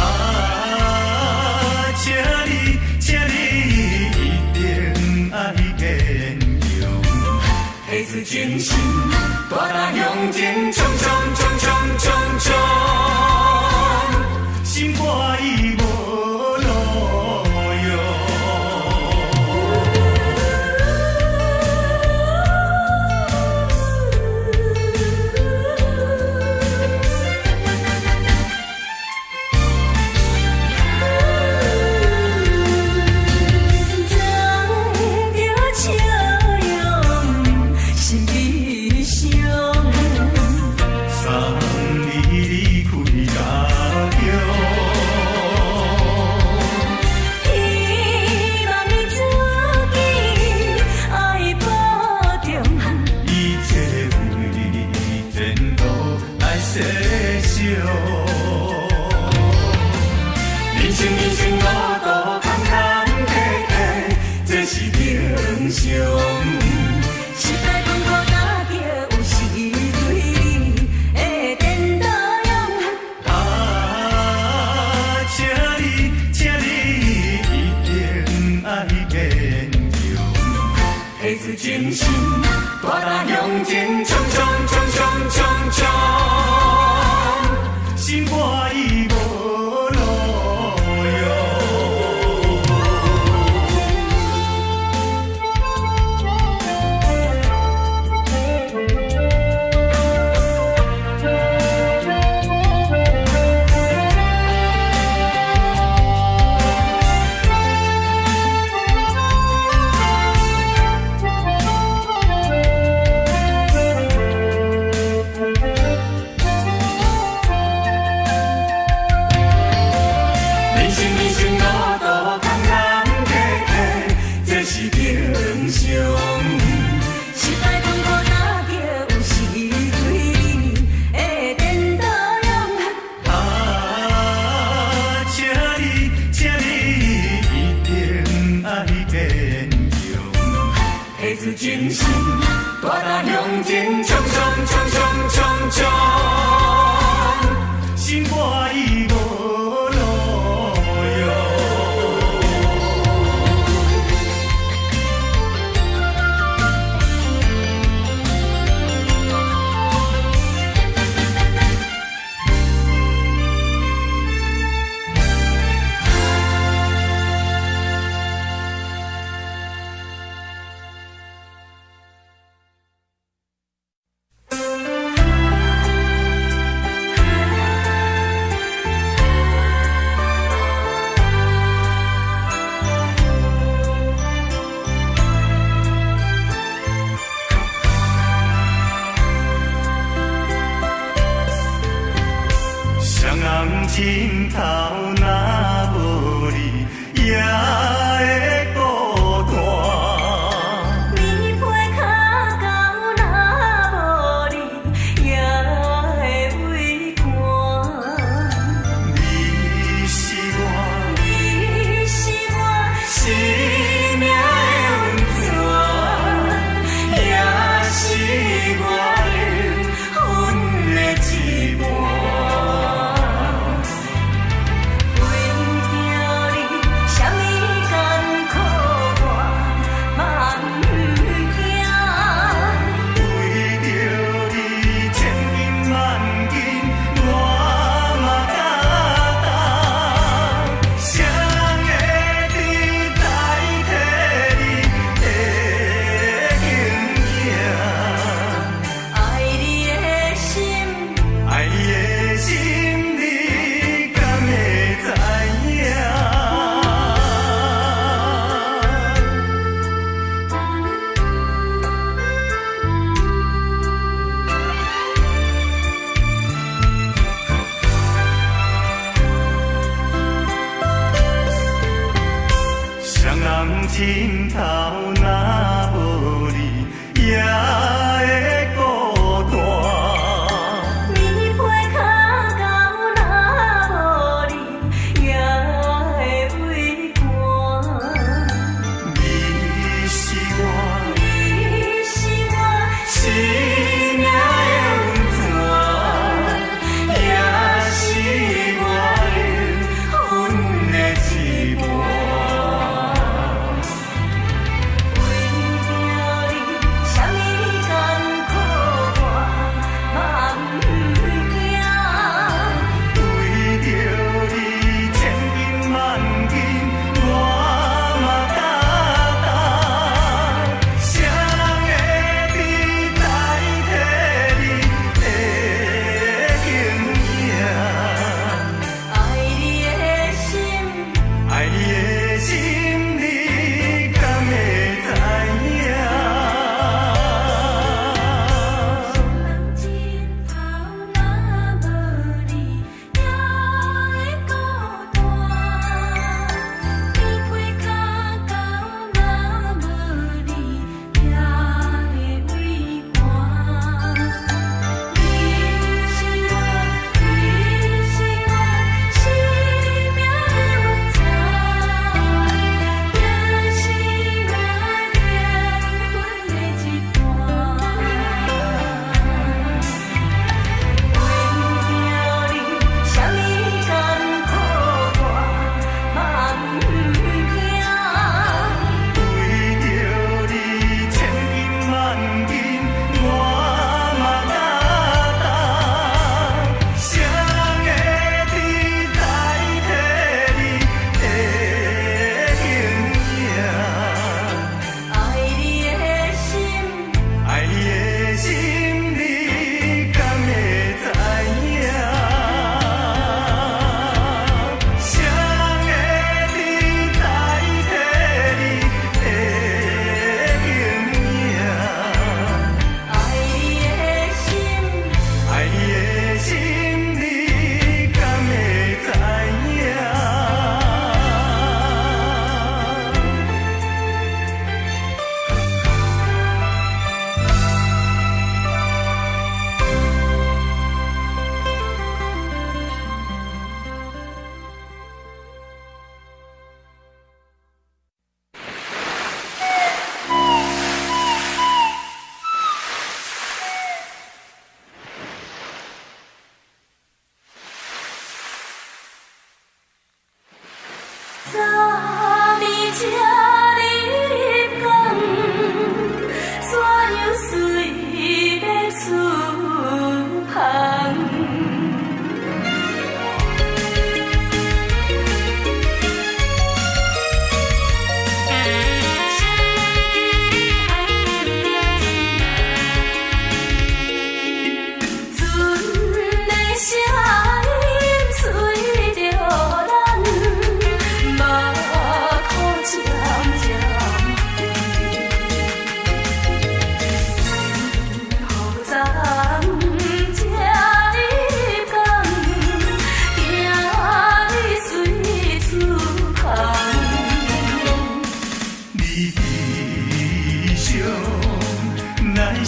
請你，請你一定愛堅強，提出精神，大膽向前衝衝衝衝衝衝，心肝已無路用。藏著笑容是悲傷。送你離開家鄉。希望你自己愛保重。一切為前途來設想。人生人生路途坎坎坷坷，這是平常。失敗困苦打擊有時對你會顛倒用。啊，請你，請你一定愛堅強，提出精神，大膽向前衝衝衝衝衝衝，心肝已無路用。人生人生路途坎坎坷坷，這是平常。失敗困苦打擊有時對你會顛倒用。啊，請你，請你一定愛堅強，提出精神，大膽向前衝衝衝衝衝衝，心肝已無路用。雙人枕頭若無你，也會孤單。棉被跤狗若無你，也會畏寒。你是我你是我生命的温泉，也是我靈魂的一半。有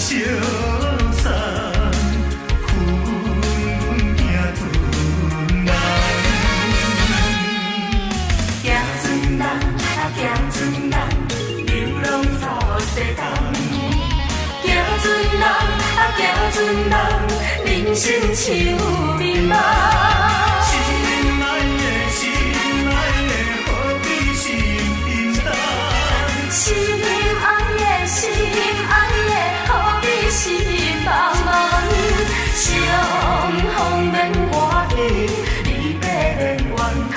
相送，分阮行船人。行船人啊，行船人，流浪走西东。行船人啊，行船人，人生像迷茫。心愛的，心愛的，何必心沉重？心愛的，心愛的，何必心茫茫？相逢免歡喜，離別免怨嘆。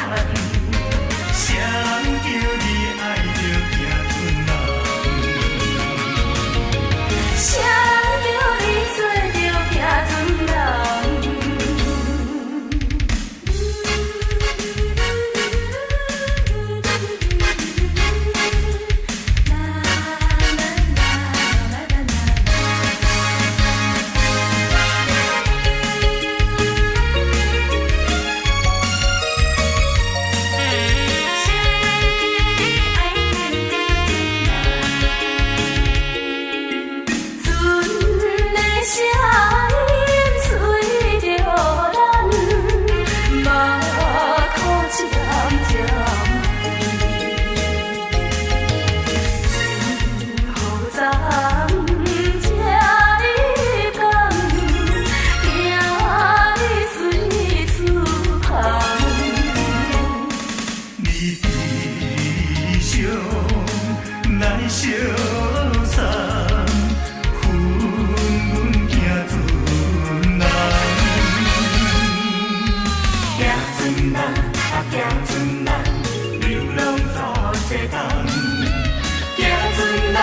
啥人叫你愛著行船人？啥人叫你做著行船人？船的聲音隨著咱，目苦漸漸何昨這呢工，行你隨出芳。你悲傷來相送，分阮行船人。行船人啊，行船人，流浪走西東。行船人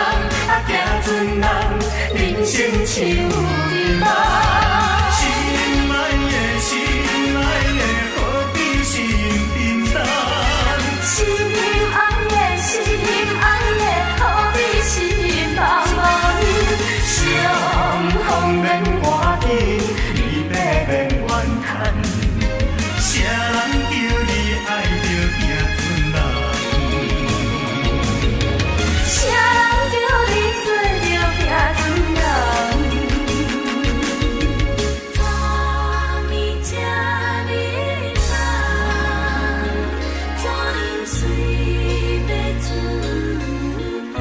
啊，行船人，人生像迷茫。心愛的，心愛的，何必心沉重？心愛的，心愛的，何必心茫茫？相逢免歡喜，離別免怨嘆。啥人叫你愛著行船人？啥人叫你做著行船人？昨暝這呢晚，怎樣隨欲出帆？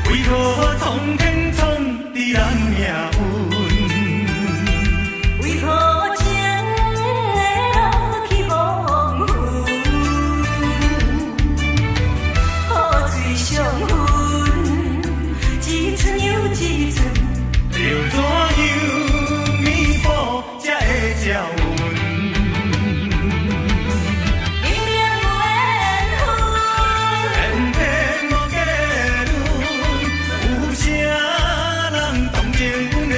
為何蒼天創治咱命運？為何情會老去黃昏？雨水相分，一寸又一寸。要怎樣彌補才會照阮？明明有緣分，偏偏無結論，有啥人同情阮的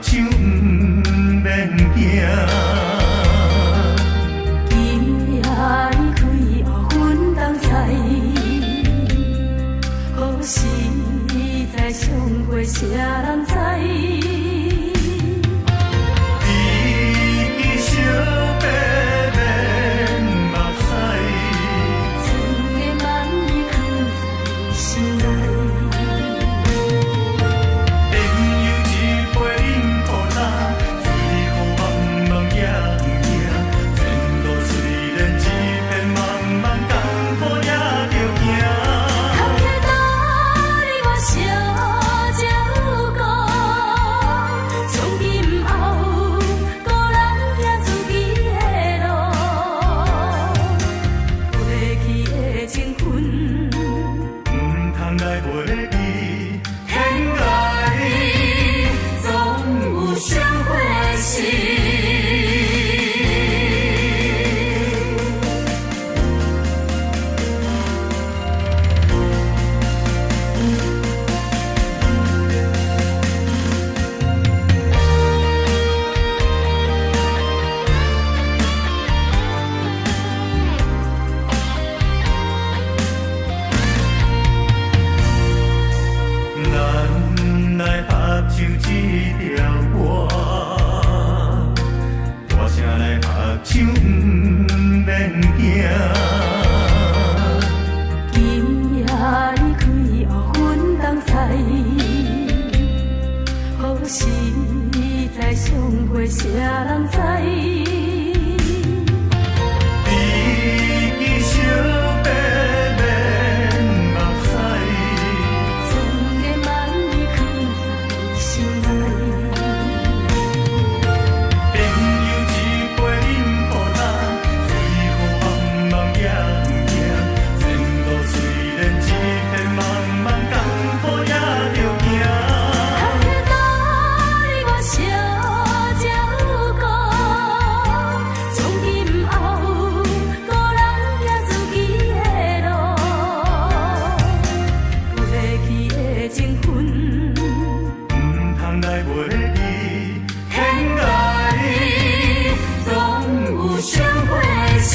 手毋免驚。今夜離開後，阮當知，何時再相會，誰人知？飛機惜別免目屎，船的萬里囥在心內。朋友一杯飲予焦，醉予茫茫也毋驚。前路雖然一片茫茫，艱苦也著行。坎坷帶你我相照顧，從今後，孤人行自己的路。過去的情分，毋通來袂記，天涯總有相會時。咱來合唱這條歌，大聲來合唱毋免驚。今夜離開後，阮當知，何時再相會，誰人知？飛機惜別免目屎，船的萬里囥在心內。朋友一杯飲予焦，醉予茫茫也毋驚。前路雖然一片茫茫，艱苦也著行。坎坷帶你我相照顧，從今後，孤人行自己的路。過去的情分，毋通來袂記，天涯總有相會時。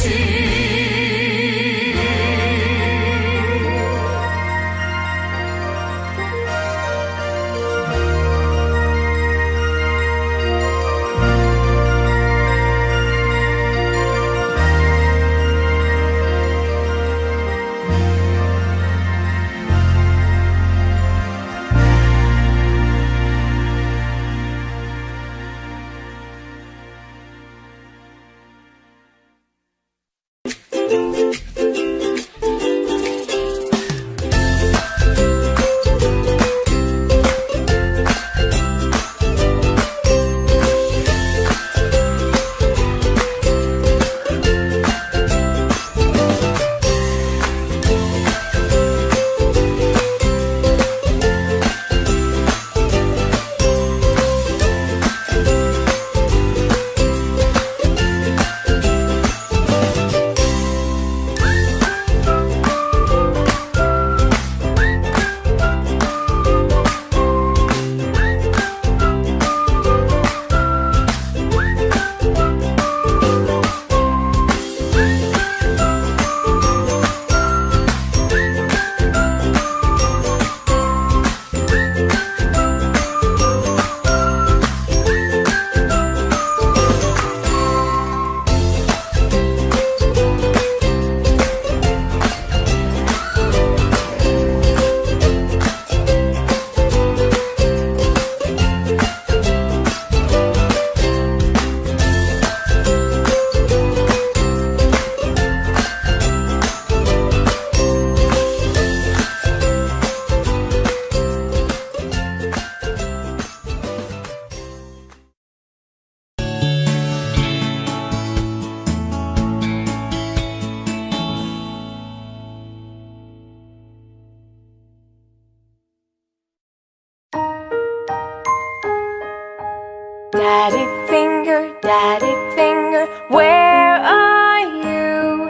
Daddy finger, daddy finger, where are you?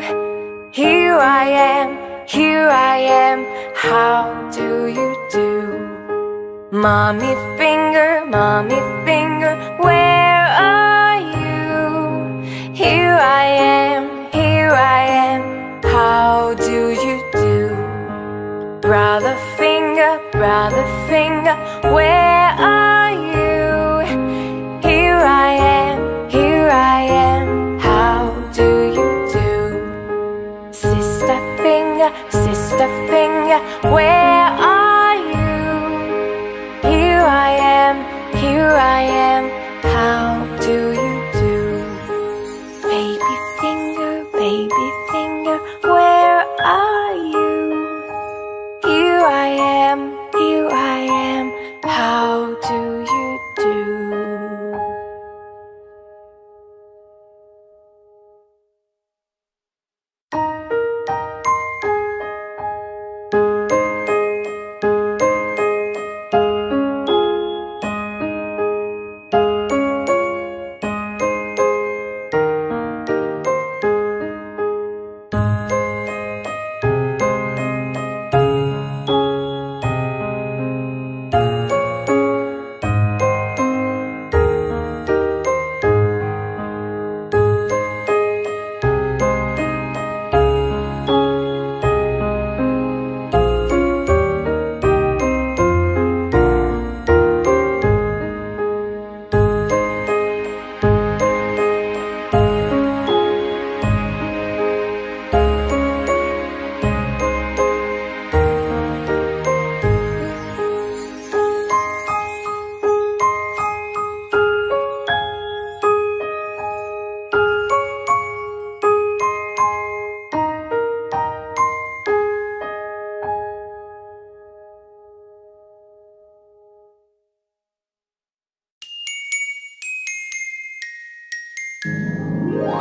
Here I am, here I am, how do you do? Mommy finger, mommy finger, Brother finger, where are you? Here I am, here I am, how do you do? Sister finger, sister finger, where are you? Here I am, here I am, how do you do? Baby finger, baby finger, where are you? Here I am, here I am, how do you do?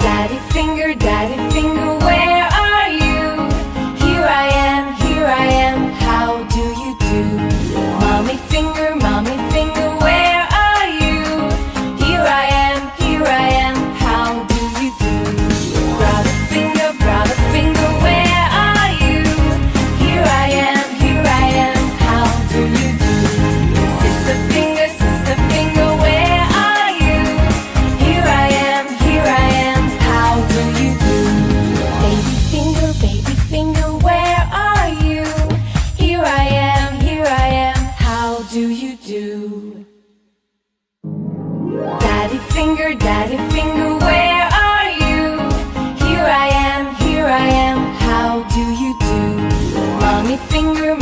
Daddy finger, daddy finger, where are you? Here I am, here I am, how do you do? Mommy finger, mommy finger, where are you? Here I am, here I am, how do you do? Brother finger, brother finger, where are you? Here I am, here I am, how do you do? Sister finger, sister finger, where are you? Here I am, here I am, how do you do? Baby finger, baby finger, where are you? Here I am, here I am, how do you do? Daddy finger, daddy finger, where are you? Here I am, here I am, how do you do? Mommy finger,